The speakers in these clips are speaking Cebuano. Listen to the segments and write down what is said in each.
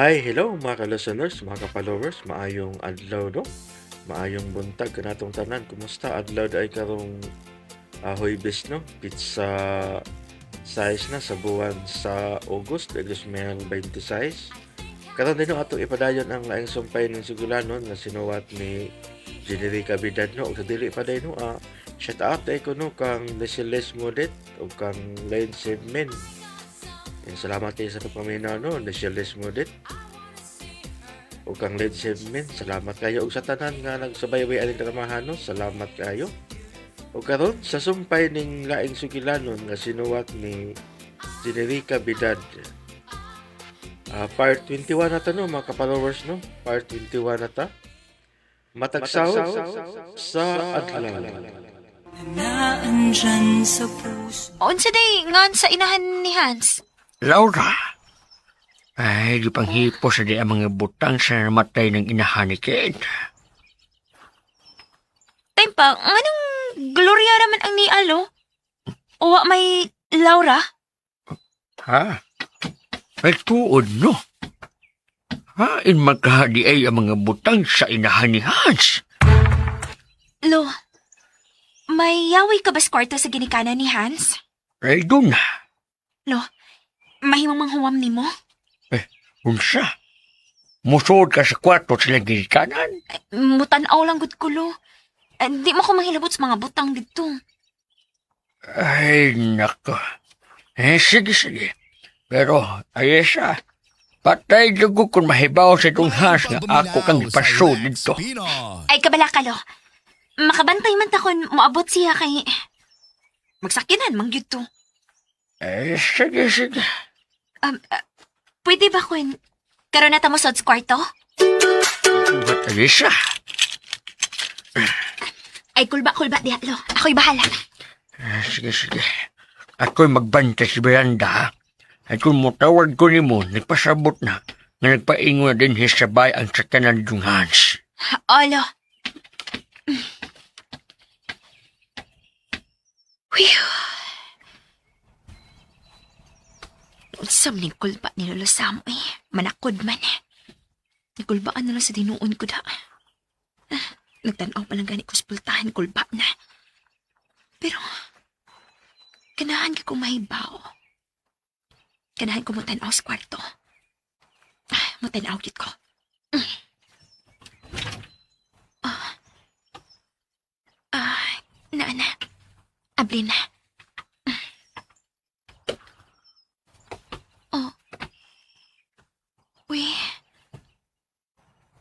Hi, hello mga ka-listeners, mga ka-followers, maayong adlaw, no? Maayong buntag kanatong tanan. Kumusta adlaw ay karong Huwebes, no? Pizza size na sa buwan sa August 2026. Karon din, no, atong ipadayon ang laing sumpay ng sugulanon nga sinuwat ni Generica Bidad, no. Ug sa dili pa day, no, shout out day ko, no, kang Nesiles Modet ug kang Lane Sebmen. Salamat kayo sa pagpaminaw, no, Nesiles Modet ug kang Lane Sebmen. Salamat kayo ug sa tanan nga nagsubaybay aning dramahan, no. Salamat kayo. Ug karon sa sumpay ning laing sugilanon nga sinuwat ni Generica Bidad. Part 21 na ta, no, mga ka-followers, no. Part 21 na ta. Matag sahod sa adlaw. Na andyan sa puso. Unsa day ngan sa inahan ni Hans? Laura! Ay, di pang hipo sa di ang mga butang sa namatay ng inahan ni Kate. Time pa, nganong Gloria raman ang nialo? O wa may Laura? Ha? Ay, tuod, no? Ha, in magkahadi ay ang mga butang sa inahan ni Hans. Lo, may yawi ka ba sa kwarto sa ginikanan ni Hans? Ay, dun na. Lo, mahimong manghuwam nimo? Unsa? Musuod ka sa kwarto sa ginikanan? Mutanaw lang gud ko, lo. Eh, di mo ko manghilabot sa mga butang dito. Ay, nako. Eh, sige, sige. Pero, ay siya. Patay dugo kung mahibaw sa itong Hans nga ako kang ipasod dito. Ay, kabala ka, lo. Makabantay man ta kon moabot siya kay magsakyanan man gyud to. Eh, sige, sige. Pwede ba kun karon na ta mo sa kwarto? Buhat, Alisa. Ay, kulba-kulba diha, lo. Ako'y bahala. Eh, sige, sige. Ako'y magbantay sa veranda, ha? At kung mutawag ko nimo, nagpasabot na nga nagpaingon na din hisabay ang sakyanan ng Hans. Olo. Whew. Unsam ning kulba ni Lolo Samo eh. Manakod man. Nakulbaan na lang sa dinuon ko da. Ah, nagtanaw pa lang gani ko sa pultahan, kulba na. Pero, ganahan ka kong mahibaw. Ganahan ko mo tanaw sa kwarto. Ah, mo tanaw gid ko. Ah, na na. Abli na. Oh. Uy.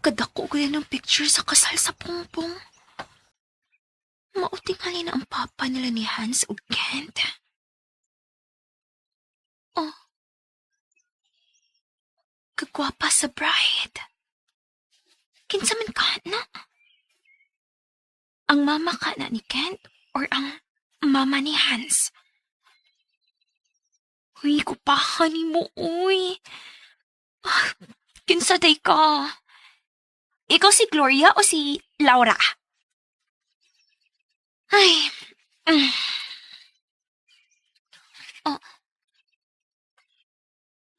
Kadako ko yan ng picture sa kasal sa pungpong. Mautingali na ang papa nila ni Hans ug Kent. Oh. Kagwapa sa bride. Kinsa man ka na? Ang mama ka na ni Kent or ang mama ni Hans? Uy, kupahan ni mo, uy. Ah, kinsa day ka? Ikaw si Gloria o si Laura? Ay. Oh.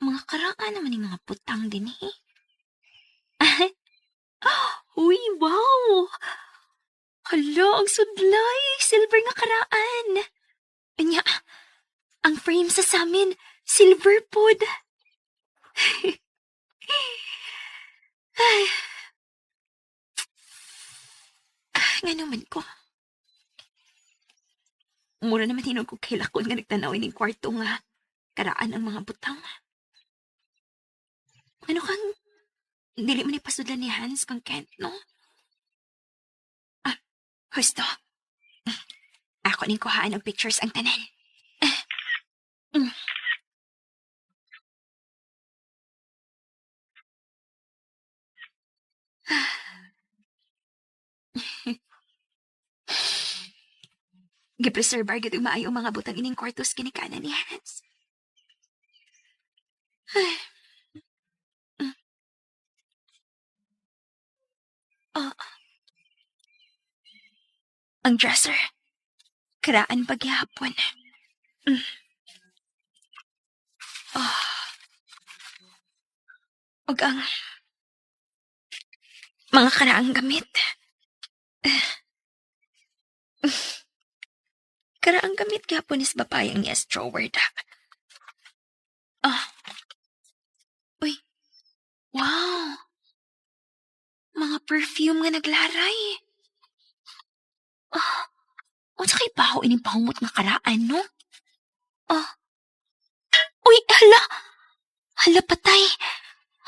Mga karaan naman yung mga putang din eh. Uy, wow! Hala, ang sudlay! Silver nga karaan! Anya, ang frame sa samin, silver pod. Ay. Nga naman ko. Mura naman hinog ko kay lakon nga nagtanaw ining kwarto nga karaan ang mga butang. Ano kang dili man ipasudlan ni Hans kang Kent, no? Ah, husto. Ako ning kuhaan og pictures ang tanan. Gipreserve gyud og maayo ang mga butang ining kwarto sa ginikanan ni Hans. Ay. Oh. Ang dresser. Karaan pagyapon. Oh. Ug ang mga karaang gamit. Karaang gamit gyapon is babae ang yes drawer da. Ah. Uy. Wow. Mga perfume nga naglaray. Ah. Unsa kay baho ining pahumot nga karaan, no? Ah. Uy, hala. Hala, patay.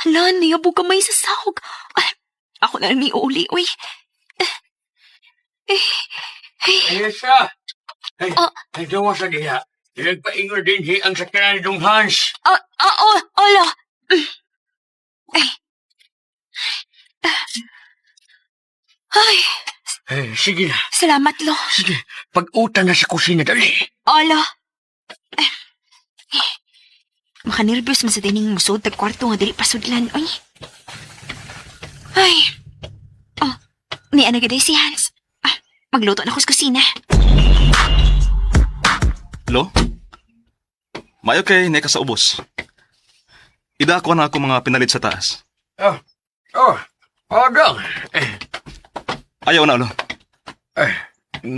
Hala, niyabog kamay sa sahog. Ay, ako na lang ni uli, uy. Eh, eh, Ayesha! Ay, Oh. ay, gawa sa diha. Nagpaingon din hi ang sakyanan ni Dong Hans. Ah, ah, oh, hala. Mm. Ay. Ah. Ay, Eh, sige na. salamat, lo. Sige, pag-utan na sa kusina, dali. Olo. Eh. Makanervyos man sa dining musod tag kwarto nga dili pasudlan, oy. Ay. Oh, ni ana gid si Hans. Ah, magluto na ko sa kusina. Lo? Mayo kay neka sa ubos. Ida ko na ako mga pinalit sa taas. Oh, oh, oh, dong. Eh, Ayaw na, lo. eh,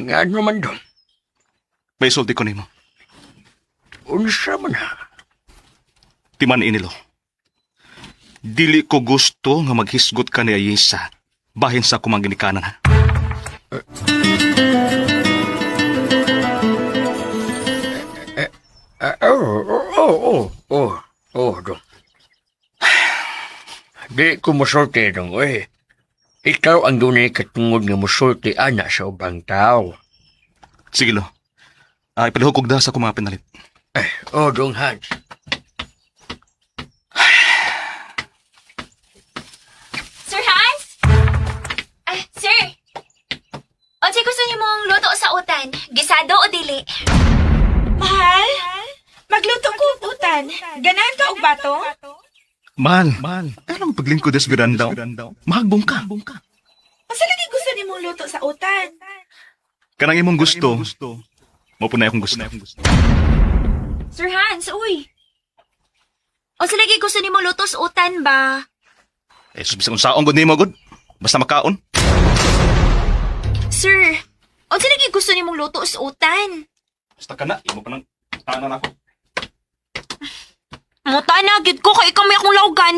nga naman dong. May sulti ko nimo. Unsa man ha? Timan ini, lo. Dili ko gusto nga maghisgot ka ni Ayesa. Bahin sa kumang ginikanan, ha? Ah, oh, oh, oh, oh, oh, oh, dong. Di ko musulti, dong, eh. Ikaw ang dunay katungod nga musulti ana sa ubang tao. Sige, lo. Ay, palihog og da sa akong mga pinalit. Eh, oh, dong Hans. Sir Hans? Ah, sir. Unsay gusto nimong luto sa utan? Gisado o dili? Mahal? Magluto ko og utan. Ganahan ka og bato? Mahal, mahal. Anong paglingkod des veranda? Mahagbong ka. Unsa lagi gusto nimong luto sa utan? Kanang imong gusto, mao po na akong gusto. Sir Hans, uy. Unsa lagi gusto nimong luto sa utan ba? Eh, sus, bisag unsaon gud nimo gud. Basta makaon. Sir, unsa lagi gusto nimong luto sa utan? Basta ka na, imo pa nang tanan ako. Muta na, gid ko kay ikaw may akong laugan.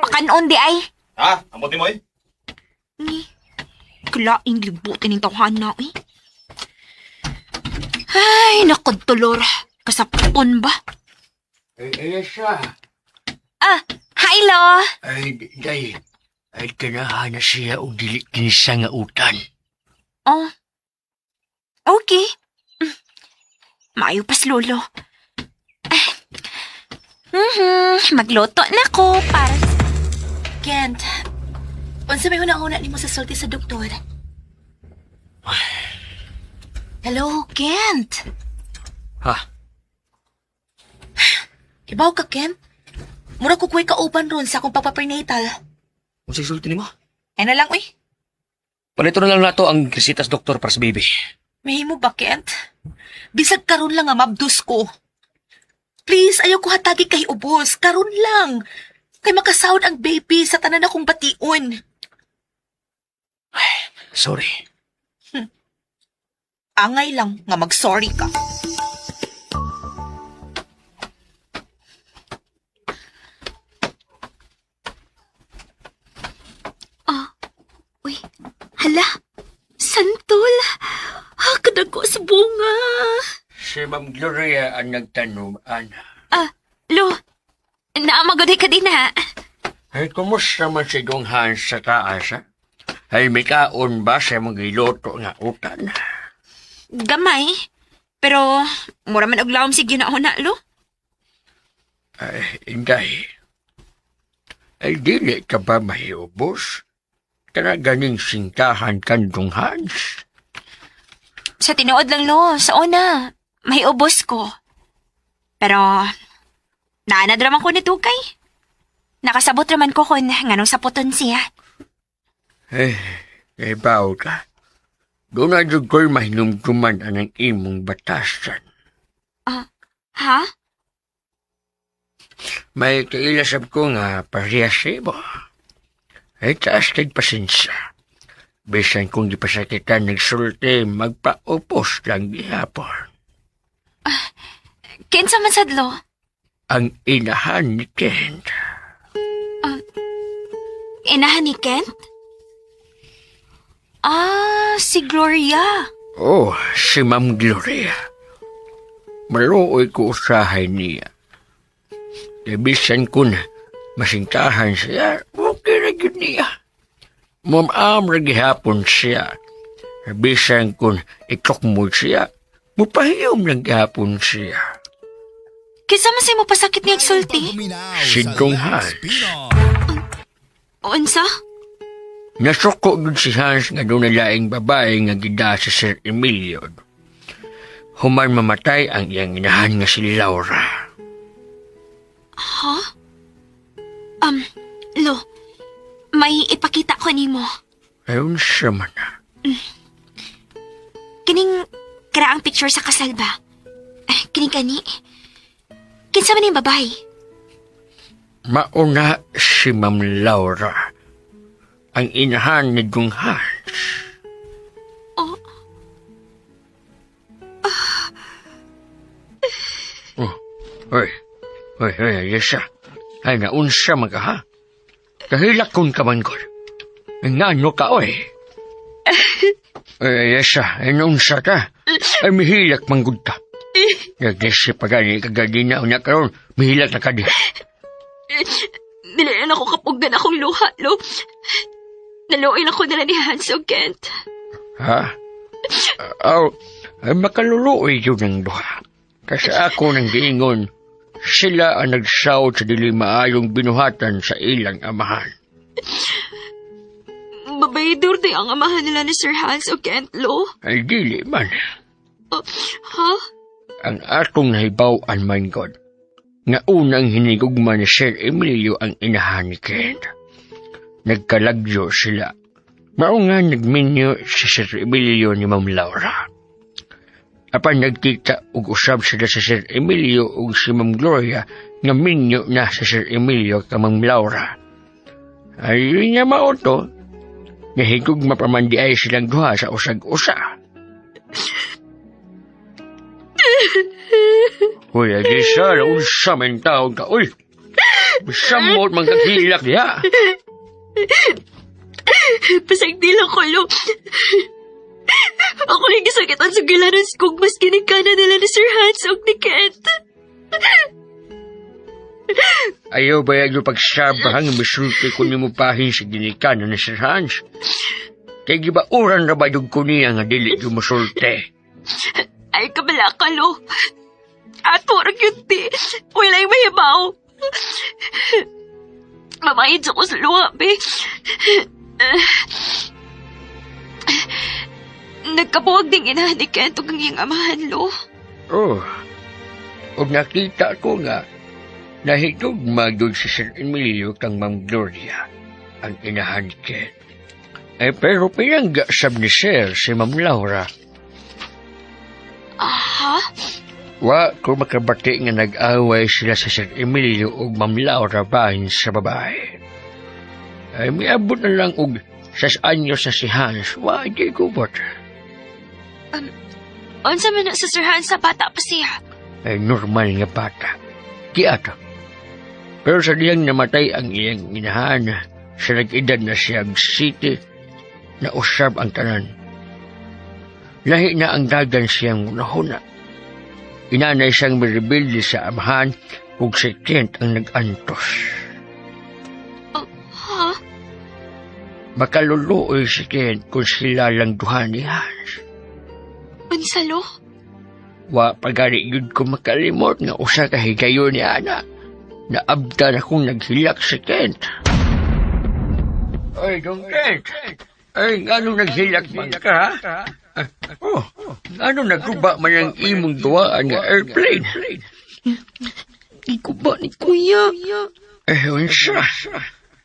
Pakanon di ay. Ha? Ambot nimo eh. Ni, kalaing libutin ng tawhana eh. Ay, nakadtulor. Kasaputon ba? Eh, Ayesha. Ah, hi, Lo. Ay, day. Ay, kanahan na siya og dili kinsa nga utan. Oh. Okay. Maayo pas, Lolo. Ah. Magluto na ko para. Kent, unsa may hunahuna nimo sa sulti sa doktor? Hello, Kent. Ha? Ibaw ka, Kent. Mura ko kuy kauban ron sa akong pagpaprenatal. Unsay sulti nimo? Ay na lang, uy. Palito na lang nato ang resitas doktor para sa baby. Mahimo ba, Kent? Bisag karon lang nga mabdus ko. Please, ayaw ko hatagi kay ubos. Karon lang. Kay makasahod ang baby sa tanan akong bation. Sorry. Angay lang nga mag-sorry ka. Uy, hala. Santol. Ah, kadago sa bunga. Si Ma'am Gloria ang nagtanom, ana. Ah, Lo. Naamagoday ka din ha. Ay, kumusta man si Dong Hans sa taas, ha? Ay, may kaon ba sa mga iloto nga utan? Gamay. Pero, mura man og lawom si ginauna, Lo. Ay, inday. Ay, dili ka ba mahiubos? Tara ganing sintahan kan Dong Hans. Sa tinuod lang, Lo. Sa una, may ubos ko. Pero, naanad raman ko ni Tukay. Nakasabot raman ko kun nganong saputon siya. Eh, eh, bawo ka. Doon na jud ko'y mahinumduman anang imong batasan. Ha? May kailasab ko nga parehas sa imo. Ay taas kay pasensya. Bisan kung di pasakitan nagsulti, magpaupos lang gihapon. Kinsa man sadlo? Ang inahan ni Kent. Inahan ni Kent? Ah, si Gloria. Oh, si Ma'am Gloria. Maluoy ko usahay niya. Kay bisan ko na masintahan siya, okay na gyud niya. Ma'am ra gihapon siya. Bisan ko itukmo siya, mupahiyom lang gihapon siya. Kinsa man say mo pasakit niya sulti? Si Dong Hans. Unsa? Nasuko gyud si Hans nga doon laing babae nga gida sa Sir Emilio. Human mamatay ang iyang inahan nga si Laura. Ha? Lo, may ipakita ko nimo. Ayun siya man na. Kining karaang picture sa kasal ba? Eh, kining kani. Kinsa man yung babae? Mauna si Ma'am Laura, ang inahan ni Dung Hans. Oh. Oh, oy, oy, oy, Alisa. Ay, naunsa man ka, ha? Kahilak kong kamanggol. Ngano ka, oy? Ay, Alisa, ay, naunsa ka. Ay, mihilak manggod ka. Nagdesi pa gani kagadina, unya karon, mihilak na ka di. Dili na ako kapugdan akong luha, lo. Naluoy ako nila ni Hans o Kent. Ha? Aw, ay makaluluoy yun ang duha. Kasi ako nang giingon, sila ang nagsawod sa dili maayong binuhatan sa ilang amahan. Babae di ang amahan nila ni Sir Hans o Kent, lo. Ay dili man, Oh, ha? ang atong nahibaw-an man God, nga unang hinigugma ni Sir Emilio ang inahan ni Kent. Nagkalagyo sila. Mao nga nagminyo si Sir Emilio ni Ma'am Laura. Apan nagkita og usab sila sa Sir Emilio ug si Ma'am Gloria nga minyo na sa Sir Emilio ka Ma'am Laura. Ay nga mao to, nahigugma pa man di ay silang duha sa usag-usa. Uy, Agisa, naunsa man taon ka. Uy, samot man kagilak diha. Pasagdila ko, lo. Ako yung gisakitan sa gilanon kung mas kinigkana nila ni Sir Hans o ni Kent. Ayaw ba yung pagsabahang misulti ko nimo pahin sa ginikanan ni Sir Hans? Kay gibauran ra ba yung ko niya nga dili yung musulti? Ay, kabala ka, lo. Ato, ra gyud ti. Wala'y mahibaw. Mamayid sa ko sa luha, be. Nagkabuwag ding inahan ni Kent ug ang iyang amahan, lo. Oh, ug nakita ko nga nahigugma gyud si Sir Emilio kang Ma'am Gloria ang inahan ni Ken. Eh, pero pinangga sab ni Sir si Ma'am Laura. Aha? Wa ko makabati nga nag-away sila sa Sir Emilio ug Ma'am Laura bahin sa babae. Ay miabot na lang og sas anyos na si Hans. Wa di gubot. Unsa man na sa Sir Hans sa bata pa siya? Ay normal nga bata. Di ato. Pero sa diyang namatay ang iyang inahan, sa nag-edad na siya og city, na usab ang tanan. Lahi na ang dagan siyang unahuna. Inanay siyang mirebilde sa amahan ug si Kent ang nag-antos. Ha? Makaluluoy si Kent kung sila lang duha ni Hans. Unsa, lo? Wa pagari yun ko makalimot nga usa ka higayon ni Ana. Naabdan akong naghilak si Kent. Ay, Dong Kent! Ay, ngano naghilak man ka, ha? Ah, oh, ngano naguba man ang imong duwaan nga airplane? Giguba ni Kuya. Eh, unsa?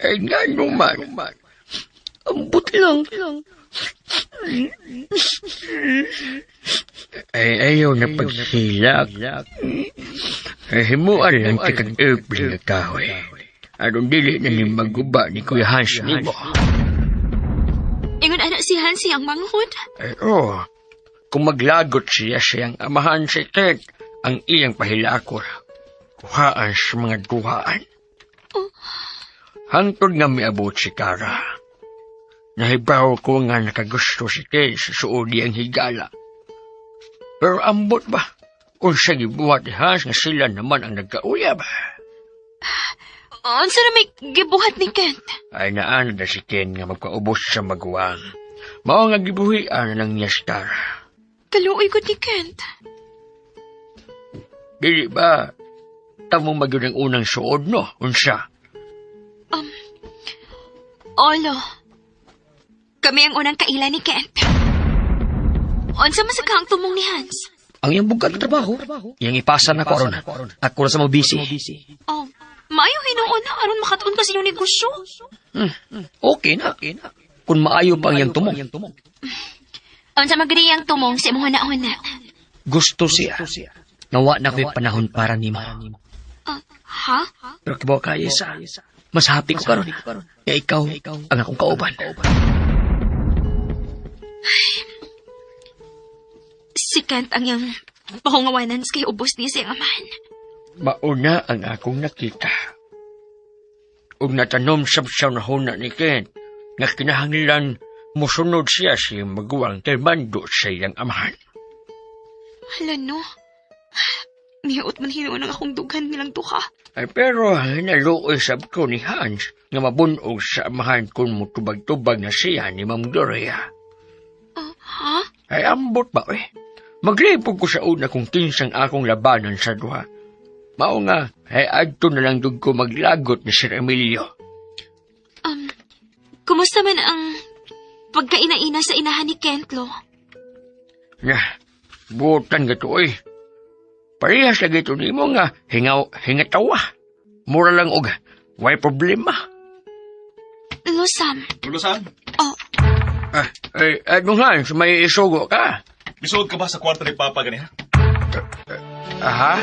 Ay, ngano man? Ambot lang. Ay, ayaw na paghilak. Ay, himuan lang ti kag airplane nga kahoy. Aron dili na ni maguba ni Kuya Hans nimo. Ingon ana si Hans siyang manghod. Ay, oh, kung maglagot siya siyang amahan si Ted, ang iyang pahilakor. Kuhaan sa mga duhaan. Hangtod nga miabot si Kara. Nahibaw ko nga nakagusto si Ted sa suod ang higala. Pero ambot ba? Kung siya gibuhat ni Hans nga sila naman ang nagkauyab. Unsa na may gibuhat ni Kent? Ay naan na si Ken nga magpaubos sa maguwang. Mao nga gibuhian na lang niya si Kara. Kaluoy ko ni Kent. Dili ba? Tamo magyud ang unang suod, no? Unsa? Olo. Kami ang unang kaila ni Kent. Unsa man sa kahang tumong ni Hans? Ang iyang bugkat ng trabaho, iyang ipasa na ko aron. Ako na sa mga busy. Oh, maayo hinuon na aron makatuon ka sa inyong negosyo. Okay na. Kung maayo pa ang iyang tumong. Unsa man gani ang tumong sa imong huna-huna? Gusto siya. Nawa na ko'y panahon para nimo. Ah, ha? Pero kibaw ka, Isa. Mas happy ko karon. Nga ikaw ang akong kauban. Si Kent ang iyang pahungawanan sa kay ubos niya sa iyang amahan. Mauna ang akong nakita. Ug natanom sab sa nahuna ni Ken nga kinahanglan mosunod siya sa iyang maguwang kay mando sa iyang amahan. Hala no. Mihuot man hinuon ang akong dughan nilang duha. Ay pero naluoy sab ko ni Hans nga mabunog sa amahan kung mutubag-tubag na siya ni Ma'am Gloria. Oh, ha? Ay ambot ba eh. Maglipog ko sa una kung kinsang akong labanan sa duha. Mao nga, ay adto na lang dug ko maglagot ni Sir Emilio. Kumusta man ang pagkaina-ina sa inahan ni Kent, lo? Na, butan ka to eh. Parehas lagi ito nimo nga hingaw, hingatawa. Mura lang og, way problema. Lo, Sam. Lulusan, Oh, Ah, ay, ano Hans, may isugo ka? bisuod ka ba sa kwarto ni Papa gani ha? Aha.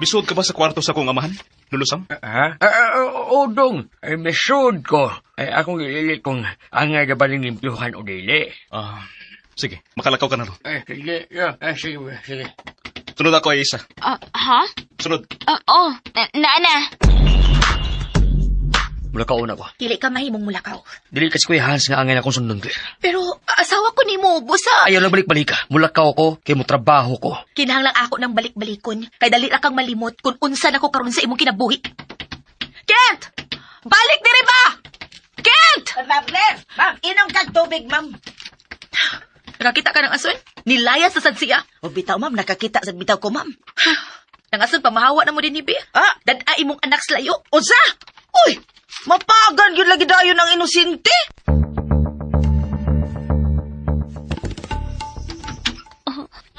Bisuod ka ba sa kwarto sa akong amahan? Lulusam? Ha? Ah, udong, ay mesud ko. Ay akong ilili kung angay na ba ning limpyuhan o dili. Ah, sige, makalakaw ka na lo. Ay, sige, yeah. Ay, sige, sige. Sunod ako ay isa. ah, ha? Sunod. Ah, oh, na. Mula ka una ko. Dili ka mahimong mulakaw. Dili kasi Kuya Hans nga angay na akong sundon, Claire. Pero asawa ko nimo, busa. Ayaw lang balik-balik ka. Mulakaw ko, kay mo trabaho ko. Kinahanglan ako ng balik-balikon. Kay dali ra kang malimot kung unsa na ko karon sa imong kinabuhi. Kent! Balik diri ba? Kent! Ma'am Claire, ma'am, inom kag tubig, ma'am. Nakakita ka ng ason? Nilayas sa sad siya. O bitaw, ma'am, nakakita sa bitaw ko, ma'am. Nang ason pamahawa na mo din ni Bi. Ah, Dad-a imong anak sa layo. unsa? Uy, mapagan yun lagi dayon ang inosente.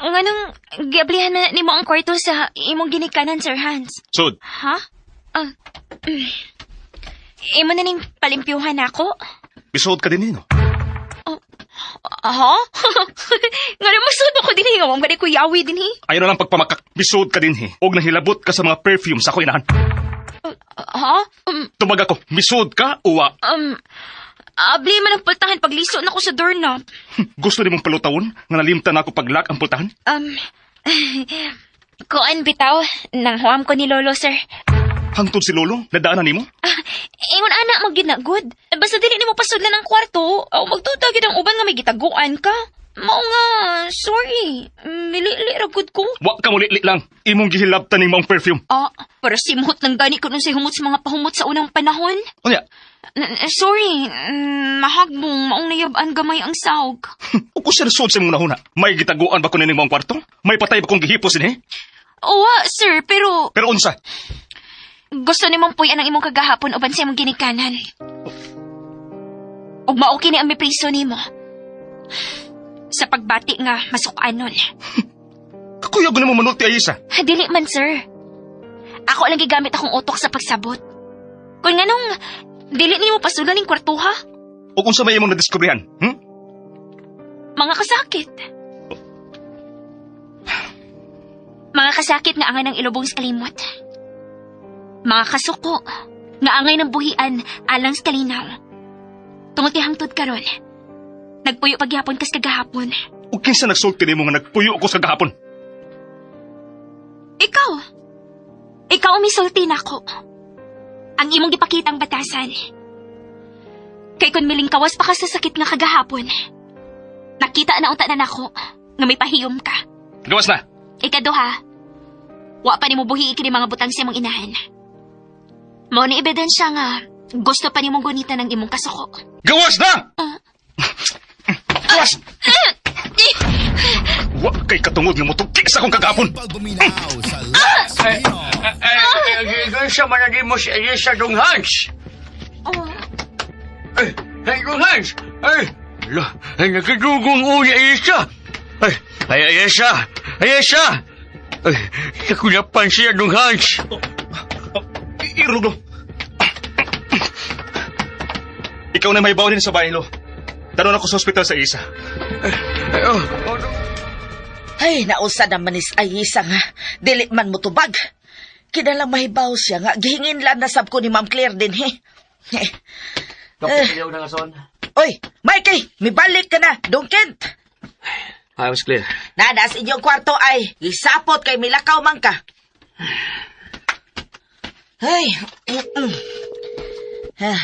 Nganong giablihan na nimo ang kwarto sa imong ginikanan, Sir Hans? Sud. Ha? Ah, Imo na ning palimpyuhan ako? Bisuod ka din eh, no? Ha? Nga masud ako din eh. Nga ko yawi din eh. Ayaw na lang pagpamakak. Bisuod ka din eh. Og nahilabot ka sa mga perfume sa ako inahan. Ha? Tumag ako, bisuod ka uwa. Abli man ang pultahan pagliso na ko sa doorknob. Gusto ni mong palutawon nga nalimtan ako paglak ang pultahan? Kuan bitaw, nang huam ko ni Lolo, sir. Hangtod si Lolo, nadaanan nimo? Ah, ingon ana magyud na good. Basta dili nimo pasudlan ang kwarto, o magtuta gyud ang uban nga may gitaguan ka. Mao nga, sorry. Milili ra gud ko. Wa ka muli lang. Imong gihilabtan ning maong perfume. Ah, pero simhot lang gani ko nun sa humot sa mga pahumot sa unang panahon. Unya, Sorry, mahagbong maong nayab-an gamay ang sawg. ug usa suod sa imong nahuna. May gitaguan ba ko nining maong kwarto? May patay ba kong gihipos dinhi? Owa, sir, pero Pero unsa? gusto nimong puy ang imong kagahapon uban sa imong ginikanan. Ug mao kini ang mipriso nimo. Sa pagbati nga masukanon. Kakuyog na mo manulti ay isa. Dili man, sir. Ako lang gigamit akong utok sa pagsabot. Kung nganong dili nimo pasulan ning kwartuha, Ug unsa may imong nadiskubrehan? mga kasakit. Mga kasakit nga angay ng ilubong sa kalimot. Mga kasuko nga angay ng buhian alang sa kalinaw. Tungod kay hangtod karon, nagpuyo pagyapon kas kagahapon. O kinsa nagsulti nimo nga nagpuyo ko sa gahapon? Ikaw! Ikaw ang misulti nako. Ang imong gipakitang batasan. Kay kun milingkawas pa ka sa sakit nga kagahapon. Nakita na unta na nako nga may pahiyom ka. Gawas na. Ikaduha, wa pa nimo buhi kini mga butang sa imong inahan. Mao ni ebidensya nga gusto pa nimong gunitan ang imong kasuko. Gawas na! Gawas! Wa kay katungod nga mutugki sa akong kagahapon. Ay, ay, ay, sa man mo si Ayesa Dong Hans. Oh, Ay, ay, Dong Hans. Ay, ala, ay, nakidugong uli, Ayesa. Ay, ay, Ayesa. Ayesa. Ay, nakuyapan siya, Dong Hans. Iruglo. Ikaw na may din sa bahay, lo. Daron ako sa ospital sa isa. Ay, oh, oh, Dong. Ay, nausa naman is Ayisa nga. Dili man mo tubag. Kinalang mahibaw siya nga. Gihingin lang na sab ko ni Ma'am Claire din, he. Eh, Dr. na nga, son. Oy, Mikey, mibalik ka na. Dong Kent. I was clear. Nanas inyong kwarto ay isapot kay milakaw man ka. Ay, Ah.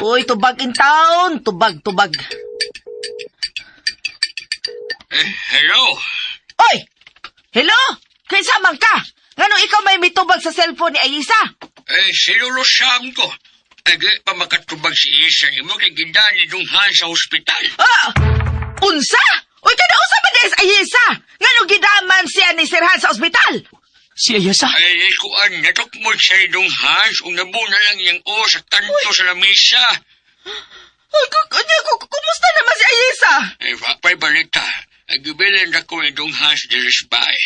Uy, tubag in town. Tubag, tubag. Hello. Oy! Hello? Kinsa man ka? Ngano ikaw may mitubag sa cellphone ni Ayisa? Eh, sinulusam ko. Ay, di pa makatubag si Isa ni mo kay gidani Dong Hans sa ospital. Ah! Unsa? Uy, kada unsa ba des Ayisa? Ngano gidaman siya ni Sir Hans sa ospital? Si Ayesa? Ay, kuan, natukmod siya ni Dong Hans ug nabuna lang niyang o sa kanto sa lamisa. Uy, kumusta naman si Ayisa? Ay, wapay balita. Ay, gibilin ako ni Dong Hans diri sa bahay.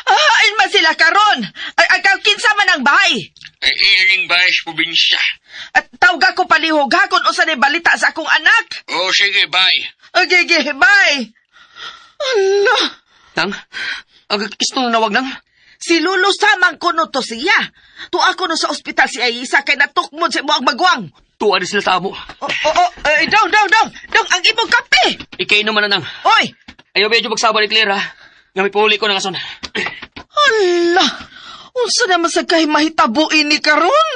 Ah, man sila karon. Ay, ay, kinsa man ang bahay? Ay, iyaning bahay sa probinsya. At tawga ko palihog ha kung unsa ni balita sa akong anak. O, sige, bye. Okay, okay, bye. Ala, Nang? Ang kisto na nawag nang? si Lolo samang kuno to siya. Tuwa ko no sa ospital si Ayisa kay natukmod sa imo ang magwang. Tuwa rin sila tamo. Oh, oh, oh, eh, dong, dong, dong, dong, ang imong kape. Ikay naman na nang. Oy, Ayaw medyo magsaba ni Claire ha. Nga may puli ko ng ason. ala, unsa naman sa kay mahitabo ini karon?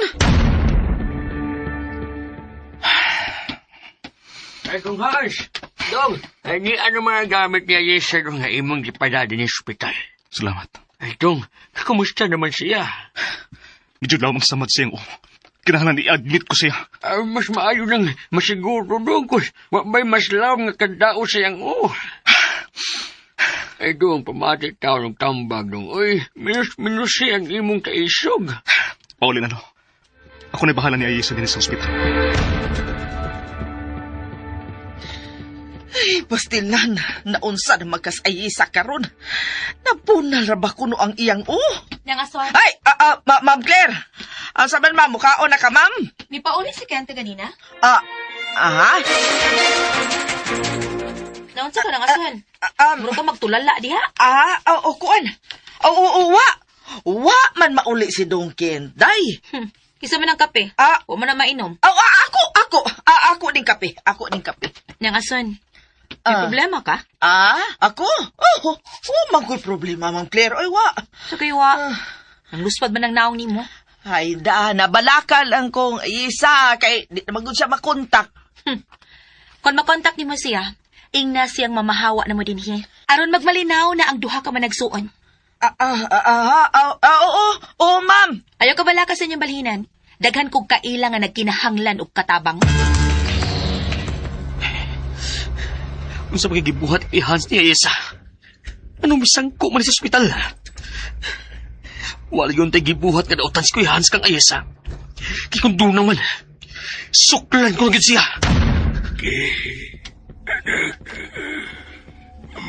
Ay, Dong Hans. Dong, ay, di ano mga gamit ni Ayesa dong nga imong gipada din sa ospital. Salamat. Ay, Dong, kumusta naman siya? Medyo lamang samad siyang o. Kinahanglan i-admit ko siya. Ay, mas maayo nang masiguro dong kung wa may mas lawom nga kadao siyang o. Ay, dong, pamati tao ng tambag dong. Uy, minus siya ang imong kaisog. Paulin, ano? Ako na bahala ni Ayesa din sa ospital. Ay, pastilan, naunsa na magkas Ayisa karon. Napunal ra ba kuno ang iyang o? Nang aswan, Ay, Ma'am Claire. Ang saban ma'am, mukhaon na ka, ma'am? may pauli si Kente ganina? Ah, aha. Naunsa ka nang aswan? Muro ka magtulala diha. Ah, oh, oh, kuan. Oh, oh, oh, wa. Wa man mauli si Dong Ken. Day. Kisa man ang kape. Ah. Wa man na mainom. Oh, ah, ako, ako. Ah, ako ning kape. Ako ning kape. Nang aswan, may Ah. problema ka? Ah, ako? Oh, oh, man ko'y problema, Ma'am Claire. Oy, wa. Sa kayo wa. Nang luspad man ang naong nimo. Ay, da, nabalaka lang kong isa kay di naman gud siya makontak. Kon makontak nimo siya, ingna siyang mamahawa na mo dinhi. Aron magmalinaw na ang duha ka man nagsuon. Ah, ah, ah, ah, ah, ah, oo, oo, ma'am. Ayaw ka bala ka sa inyong balhinan. Daghan kog kaila nga nagkinahanglan og katabang. Unsa magigibuhat i Hans ni Ayesa? Anong misangko man sa ospital? Wala yun tayo gibuhat nga dautan si Kuya Hans kang Ayesa. Kay kung doon naman, suklan ko na gyud siya.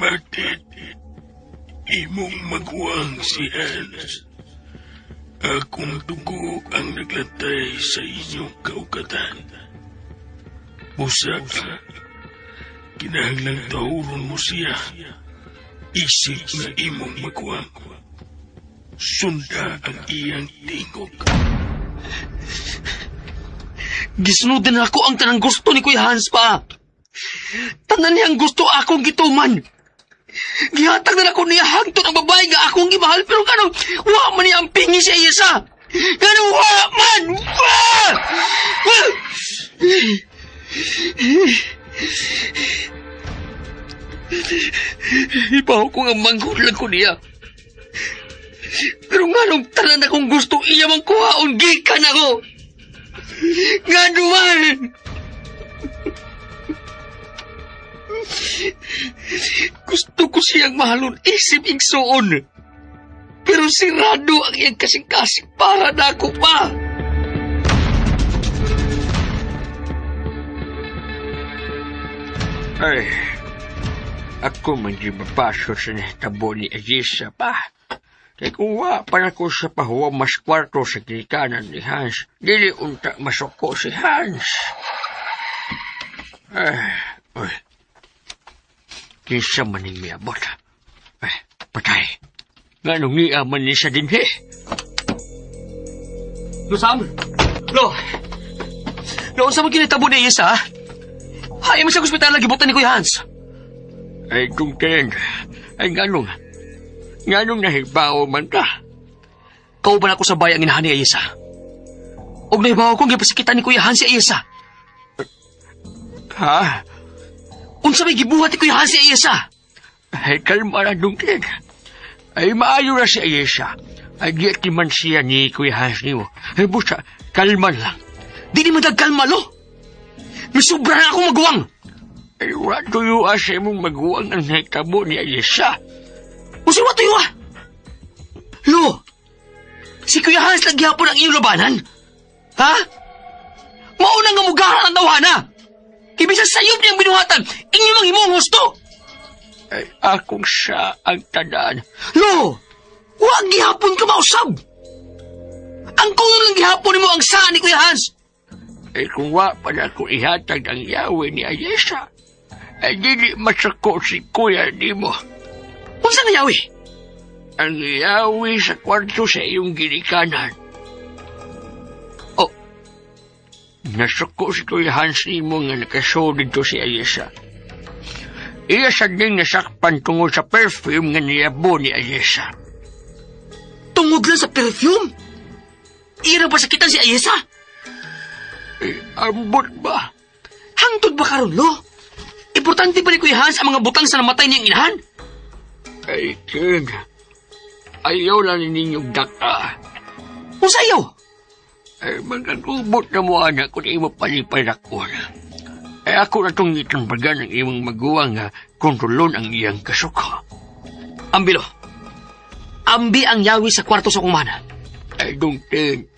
Matit, imong maguwang si Hans. Akong dugo ang naglatay sa inyong kaugatan. Busa, kinahanglang tahuron mo siya. Isip nga imong maguwang. Sunda ang iyang tingog. Gisunod na ako ang tanang gusto ni Kuya Hans pa. Tanan niya ang gusto akong gituman. Gihatag na ako niya hangtod ang babae nga akong gimahal pero kanong wa man niya ang pingi si Ayesa. Kanong wa man! Wa! Wa! Ibaw ko nga manghud lang ko niya. Pero nganong tanan akong gusto iya man kuhaon gikan ako. Ngano man! Gusto ko siyang mahalon isip igsuon. Pero sirado ang iyang kasing-kasing para nako pa. Ay, ako man di mapaso sa nahitabo ni Ayesha pa. Kay kung wa pa na ko sa pahuwa mas kwarto sa ginikanan ni Hans, dili unta masuko si Hans. Ay, uy. Kinsa man ning miabot. Ay, patay. Nganong niya man ni siya dinhi? Lo, Sam! Lo! Lo, unsa man kinitabo ni Ayesa, ha? Hay mo siya ospital gibutan ni Kuya Hans. Ay, kung ken, ay nganong, nganong nahibaw man ka. Kauban ako sa bayang inahan ni Ayesa. Og nahibaw ko gipasikitan ni Kuya Hans si Ayesa. Ha? Unsa may gibuhat ni Kuya Hans si Ayesa? Ay, kalma na dungkin. Ay, maayo na si Ayesha. Ay, di at man siya ni Kuya Hans nimo. Ay, busa, kalma lang. Di ni man kalma, lo. Misubra na akong maguwang. Ay, wa tuyo sa imong maguwang ang nahitabo ni Ayesha. Unsa wa tuyo ah? Lo! Si Kuya Hans lang gihapon ang iyong labanan. Ha? Mauna nga mugahan ang tawhana. Kay bisan sayop niyang binuhatan, inyo mang himong husto. Ay, akong siya ang tanan. Lo! Wa gihapon ka mausab. Ang kuno lang gihapon nimo ang saan ni Kuya Hans. Ay, kung wa pa na ako ihatag ang yawi ni Ayesha, ay dili masako si Kuya nimo. Unsa nga yawi? Ang yawi sa kwarto sa iyong ginikanan. Oh. Nasuko si Kuya Hans nimo nga nakasuod dito si Ayesha. Iya sad ning nasakpan tungod sa perfume nga niyabo ni Ayesha. Tungod lang sa perfume. Ira pa sakitan si Ayesa. Eh, ambot ba? Hangtod ba karon lo? Importante pa ni Kuya Hans ang mga butang sa namatay niyang inahan. Ay, King. Ayaw lang ninyong daka. Unsa ayaw? Ay, magkakubot na mo, anak, kung imo paliparakon. Ay, ako na itong itambagan ng imong maguwang nga kontrolon ang iyang kasuko. Ambilo. Ambi ang yawi sa kwarto sa akong mana. Ay, dungtin.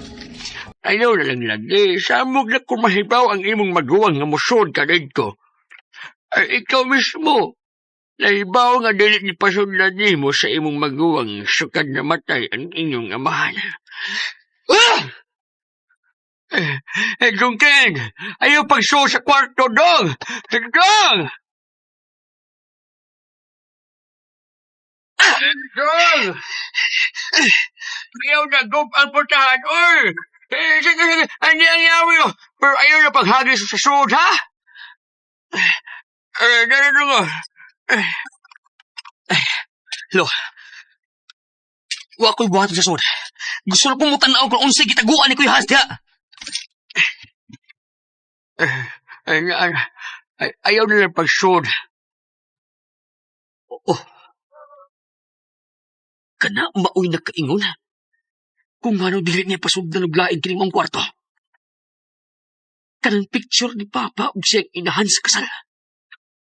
Ayaw na lang lagi. Samog na kumahibaw ang imong maguwang nga musod ka dito. Ay, ikaw mismo. Nahibaw nga dili ni pasudlan nimo sa imong maguwang sukad na matay ang inyong amahan. Ah! Eh, Duncan! Ayaw pagsuo sa kwarto, dong! Dong! Dong! Ayaw na gup ang putahan, oy! Eh, sige, sige, hindi ang yawi, oh. Pero ayaw na paghagis sa suod, ha? Eh, ganun ko. Lo. Wa ko'y buhaton sa sud. Gusto na pong mutanaw kung unsay gitaguan ni Kuya Hans diha. Ay, ay, ay, ayaw na lang pagsuod. Oh. Kana maoy nagkaingon. Kung ano dili niya pasugdan og lain kini mong kwarto. Kanang picture ni Papa ug siyang inahan sa kasal.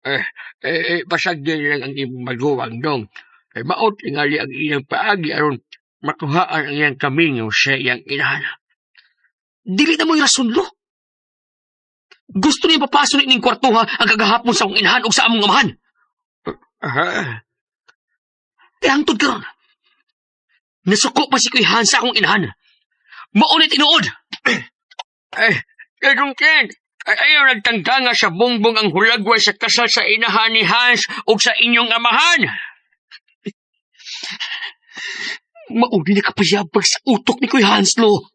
Eh, eh, basag din lang ang imong maguwang dong. Eh, maot tingali ang iyang paagi aron makuhaan ang iyang kamingaw sa iyang inahan. Dili na mo'y rason lo. Gusto niya papaso ni ining kwartuha ang kagahapon sa akong inahan ug sa among amahan. Aha. Kaya hangtod karon. Nasuko pa si Kuya Hans sa akong inahan. Maunit tinuod. Eh, eh, Dungkin, ay, ayaw nagtangga nga sa bongbong ang hulagway sa kasal sa inahan ni Hans o sa inyong amahan. Mauni na kapayabag sa utok ni Kuya Hanslo.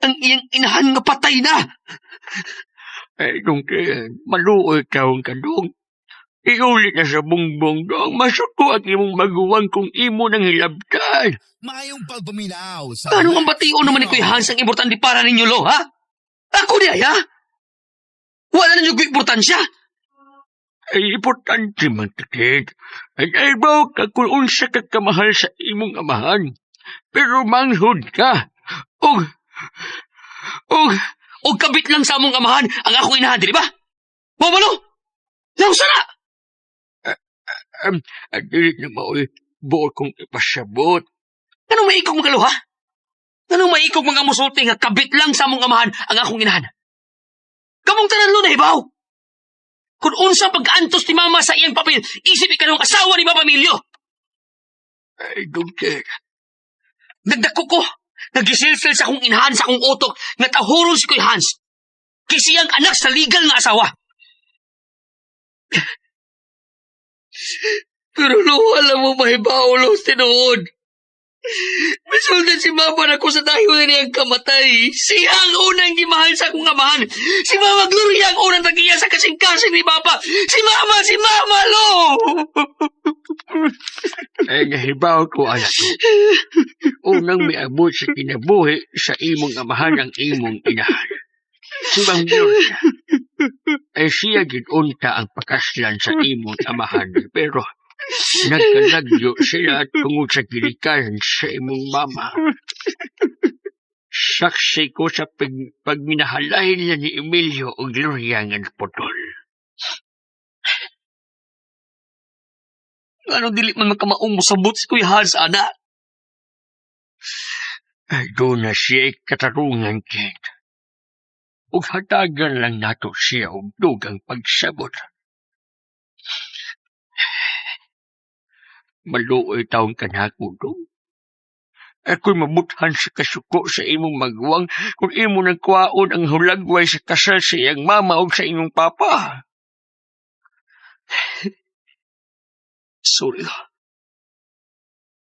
Ang iyang inahan nga patay na. Ay, dong Ken, maluoy taong ka dong. Iulit na sa bungbong dong, masuko ang imong maguwang kung imo nang hilabtan. Maayong pagpaminaw sa Ano ang bation naman ni Kuya Hans ang importante para ninyo, lo, ha? Ako di ay, ha? Wala ninyo ko importansya. Ay, importante man ka, Ken. Ay, ayaw ka kung unsa ka kamahal sa imong amahan. Pero manghud ka. Og, og, O kabit lang sa among amahan ang akong inahan, di ba? Mao ba, lo? Laos na! Dili na maoy buot kong ipasabot. Anong maikog mga ha? Anong maikog mga musulti nga kabit lang sa among amahan ang akong inahan? Kamong tanan lo na hibaw! Kung unsa pag-antos ni mama sa iyang papel, isip ikalawang asawa ni Papa Emilio. Ay, dong Ken. Nagdako ko, nagisilsil sa akong inahan sa akong utok nga tahuron si Kuya Hans. Kay siyang anak sa legal nga asawa. Pero lo, alam mo, mahibaw lo, tinuod. Misuldan si Mama na ko sa dayo na niyang kamatay. Siya ang unang gimahal sa akong amahan. Si Mama Gloria ang unang tagiya sa kasing-kasing ni Papa. Si Mama, lo! Ay, nahibaw ko, anak ko. Unang miabot sa kinabuhi sa imong amahan ang imong inahan. Si Ma'am Gloria. Ay siya gid-unta ang pakaslan sa imong amahan. Pero nagkalagyo sila tungod sa gilikan sa imong mama. Saksi ko sa pagminahalahin niya ni Emilio o Gloria nga putol. Ano dili man magkamaong mosabot si Kuya Hans, ana? Ay, doon na siya katarungan, Kent. Ug hatagan lang nato siya og dugang pagsabot. Maluoy taong kanako dong. Ako'y mabuthan sa kasuko sa imong maguwang kung imo nang kwaon ang hulagway sa kasal sa iyang mama o sa imong papa. Sorry, lo.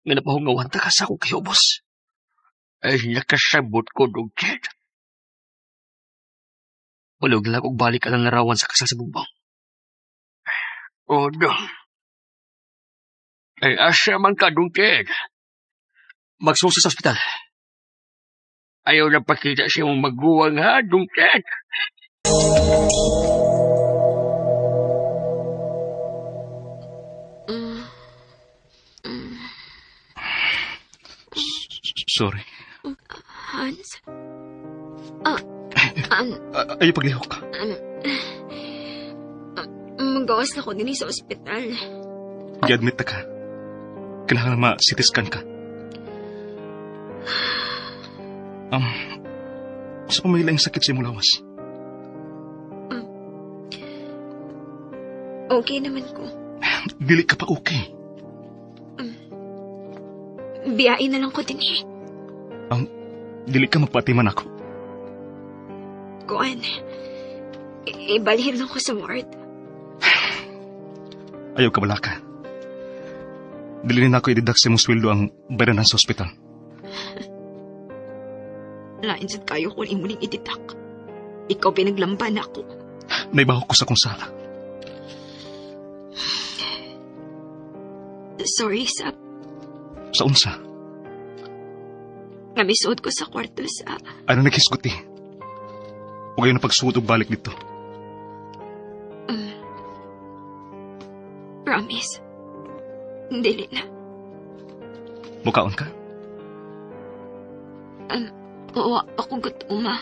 Nga napahungawan ta ka sa akong kayobos. Ay, nakasabot ko dong, Kent. Walog lang og balik ang larawan sa kasal sa bumbong. O, dong. Ay, asa man ka dong, Kent. Magsusi sa ospital. Ayaw na pakita sa imong maguwang, ha, dong, Kent. Sorry. Hans? Ayaw paglihok. Magawas na ko din sa ospital. Gi-admit na ka. Kailangan ma-CT scan ka. Sa pa may laing sakit sa imong lawas? Okay naman ko. Dili ka pa okay. Biyain na lang ko din eh. Dili ka magpatiman ako. Kuan. Ibalhin lang ko sa ward. Ayaw ka balaka. Dili na ako i-deduct sa imong sweldo ang bayaran sa ospital. Lain sad kayo kung imo ning i-deduct. Ikaw pinaglamban ako. Naibaho ko sa kong sala. Sorry, Sab. Sa unsa? Nga misuod ko sa kwarto sa. Ano naghisguti? Huwag kayo na pagsuod og balik dito. Promise. Dili na. Mukaon ka? Oo, ako gutuma.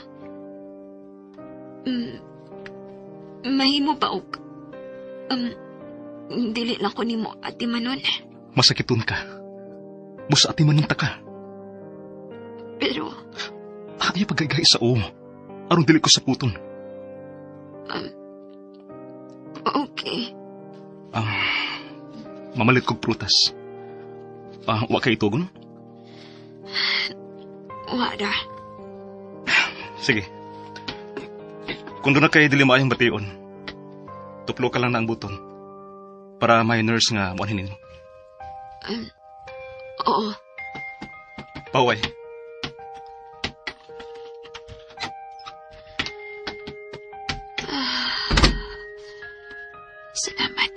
Mahimo ba og dili lang ko nimo atimanon. Masakiton ka. Busa atimanon ta ka. Pero Ayaw pagkaygay sa oo. Aron dili ko sa puton. Okay. Mamalit kog prutas. Wa kay itugon? Wala. Sige. Kung doon na kay dili maayong bation, tuplo ka lang na ang buton para may nurse nga muanhin nimo. Oo. Paway. Salamat.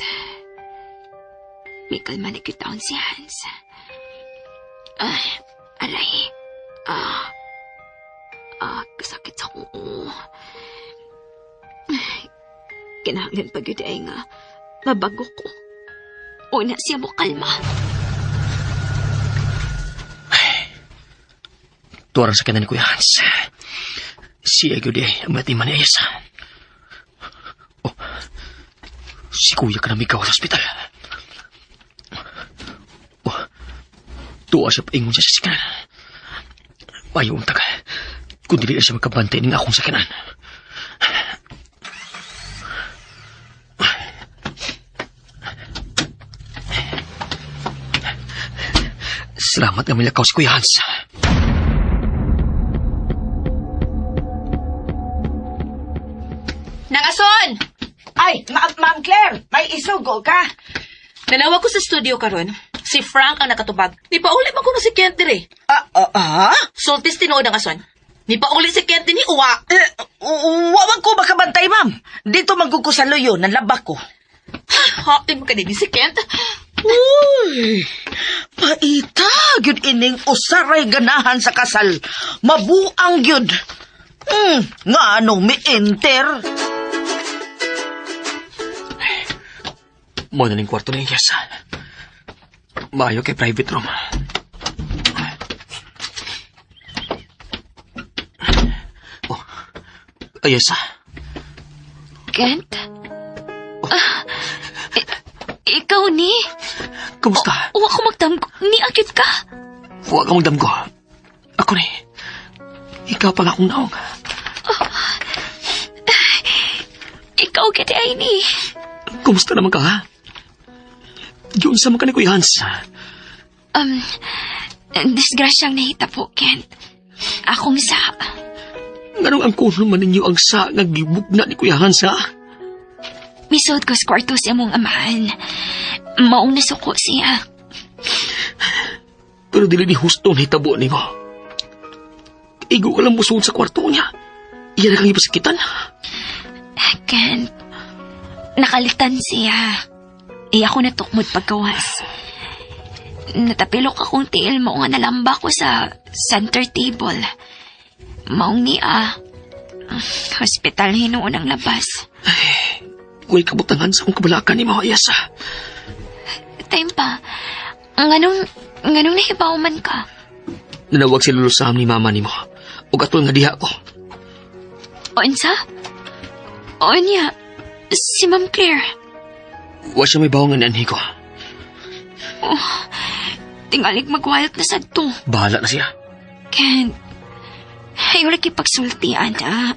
May kalma na kita si Hans. Ay, aray. Ah, ah, kasakit sa kuko. Ay, kinahanglan pa gyud ay nga mabago ko. Una siya mo kalma. Tuwaran sa kanan ni Kuya Hans. Siya gyud eh, ang matiman ni Ayesa. Oh, si Kuya ka na migaw sa ospital. Oh, tuwa siya paingon siya sa sikanan. Ayaw ang tagal. Kung dili na siya magkabantay ning akong sakanan. Salamat nga milakaw si Kuya Hans. Nangason! Ay, Ma'am Claire, may isugo ka. Nanawag ko sa studio karon. Si Frank ang nakatubag. Nipauli man ko na si Kent dire. Ah, ah, ah? Sultis tinuod ang ason. Nipauli si Kent dinhi uwa. Eh, wawag ko makabantay, ma'am. Dito maguko sa luyo, nanlaba ko. Hain mo ka din si Kent. Uy, paita, gyud ining usaray ganahan sa kasal. Mabuang gyud. Nga anong mi-enter? Mo na ning kwarto ni Ayesa. Maayo kay private room. Oh, Ayesa. Kent? Ah, ikaw ni? Kumusta? Wa ko magdamgo. Ni akit ka. Huwag kang magdamgo. Ako ni. Ikaw pa nga akong naong. Ikaw kiti ay ni. Kumusta naman ka, ha? Yun sa mga ni Kuya Hans. Disgrasyang nahita po, Kent. Akong sa. Nganong ang kuno man ninyo ang sa nga gibugna ni Kuya Hans, ha? Misod ko sa kwarto sa imong amahan. Maong nasuko siya. Pero dili ni husto ang hitabo nimo. Igo ka lang musuod sa kwarto niya. Iyan na kang ipasakitan. Kent, nakalitan siya. Iya ko natukmod pagkawas. Natapilok akong tiil mo nga nalamba ko sa center table. Maong niya. Hospital hinuon ang labas. Huwag kabutangan sa akong kabalakan ni Mama Ayasa. Time pa. Nganong nahibaw man ka? Nanawag si Lolo Sam ni mama nimo. Ug atol nga diha ko. Unsa? O niya, si Ma'am Claire. Wa siya may bawang nga nianhi ko. Tingalig mag-wild na sad to. Bahala na siya. Ken, ayaw lagi pagsulti, ana.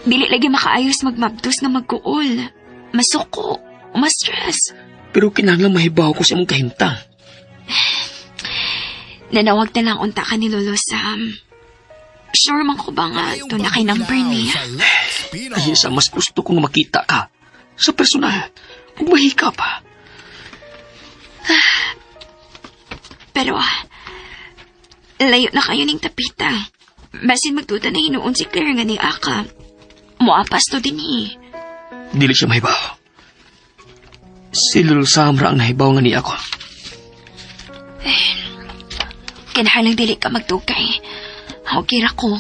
Dili lagi makaayos magmabdos nga magkuol. Masuko, ma-stress. Pero kinahanglan mahibaw ko sa imong kahimtang. Nanawag na lang unta ka ni Lolo Sam. Sure man ko ba nga Maayong ito na kay number pagbinaw niya? sa Lex Pinoy. Ay, sa mas gusto kong makita ka. Sa personal. Kung mahika pa. Pero, layo na kayo ning tapita. Basin magduda na hinuon si Claire nga ni Aka. Muapas to din eh. Dili siya mahibaw. Si Lolo Sam ra ang nahibaw nga ni ako. Kinahanglang dili ka magdugay. Okay ra ko.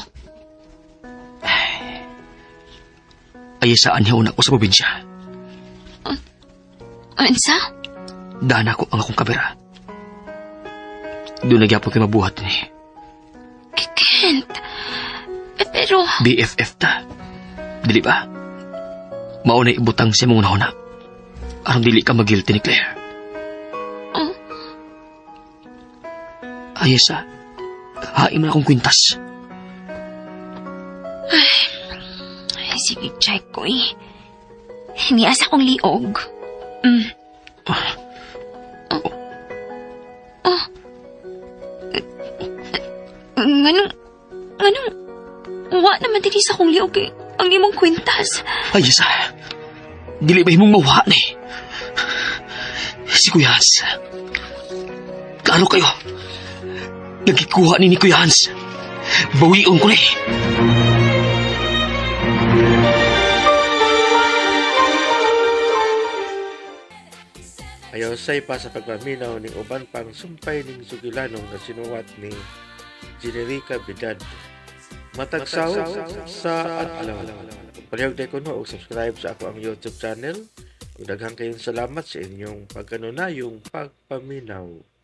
Ay, saan niya una ko sa probinsya. Unsa? Dana ko ang akong kamera. Doon nagyapon kay mabuhat ni. Kent. Eh, pero, BFF ta. Dili ba? Mao na ibutang sa imong nahuna. Aron dili ka magilty ni Claire. Oh. Ayesa, hain man akong kwintas. ay, sige, check ko eh. Niasa kong liog. Oh. Oh. Nganong, nganong, wa naman dili sa kong liog eh. Ang imong kwintas. Ayesa, dili ba imong mawha ni? Si Kuya Hans, klaro Klaro kayo. Nagikuha ni Kuya Hans. Bawion ko ni. Ayaw say pa sa pagpaminaw ning uban pang sumpay ning sugilanong na sinuwat ni Generica Bidad. Matag saog sa adlaw. Palihog day kuno og subscribe sa ako ang YouTube channel. Ug daghang kayong salamat sa inyong pagkanunayong pagpaminaw.